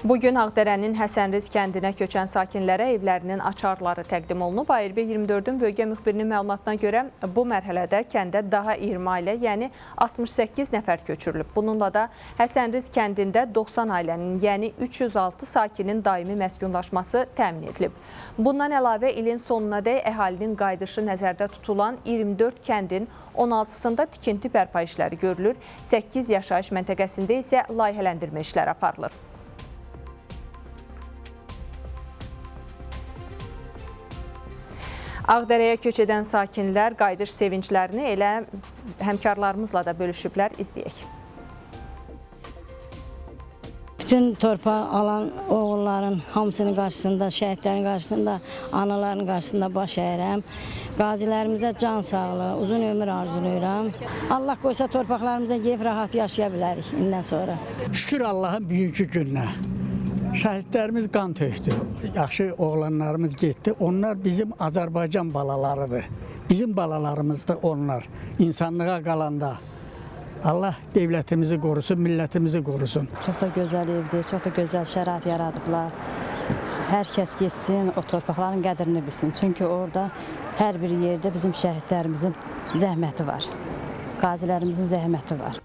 Bugün Ağdərənin Həsənriz kəndinə köçən sakinlərə evlərinin açarları təqdim olunub. ARB 24-ün bölgə müxbirinin məlumatına görə bu mərhələdə kəndə daha 20 ailə, yəni 68 nəfər köçürülüb. Bununla da Həsənriz kəndində 90 ailənin, yəni 306 sakinin daimi məskunlaşması təmin edilib. Bundan əlavə ilin sonunadək əhalinin qayıdışı nəzərdə tutulan 24 kəndin 16-sında tikinti bərpa işləri görülür, 8 yaşayış məntəqəsində isə layihələndirmə işləri aparılır. Ağdərəyə köç edən sakinlər qayıdış sevinclərini elə həmkarlarımızla da bölüşüblər, izləyək. Bütün torpaq alan oğulların hamısının qarşısında, şəhidlərin qarşısında, anaların qarşısında baş əyirəm. Qazilərimizə can sağlığı, uzun ömür arzulayıram. Allah qoysa torpaqlarımıza gedib rahat yaşaya bilərik indən sonra. Şükür Allahın bugünkü gününə. Şəhidlərimiz qan tökdü, yaxşı oğlanlarımız getdi. Onlar bizim Azərbaycan balalarıdır. Bizim balalarımızdır onlar, insanlığa qalanda. Allah devlətimizi qorusun, millətimizi qorusun. Çox da gözəl evdir, çox da gözəl şərait yaradıblar. Hər kəs getsin, o torpaqların qədrini bilsin. Çünki orada hər bir yerdə bizim şəhidlərimizin zəhməti var, qazilərimizin zəhməti var.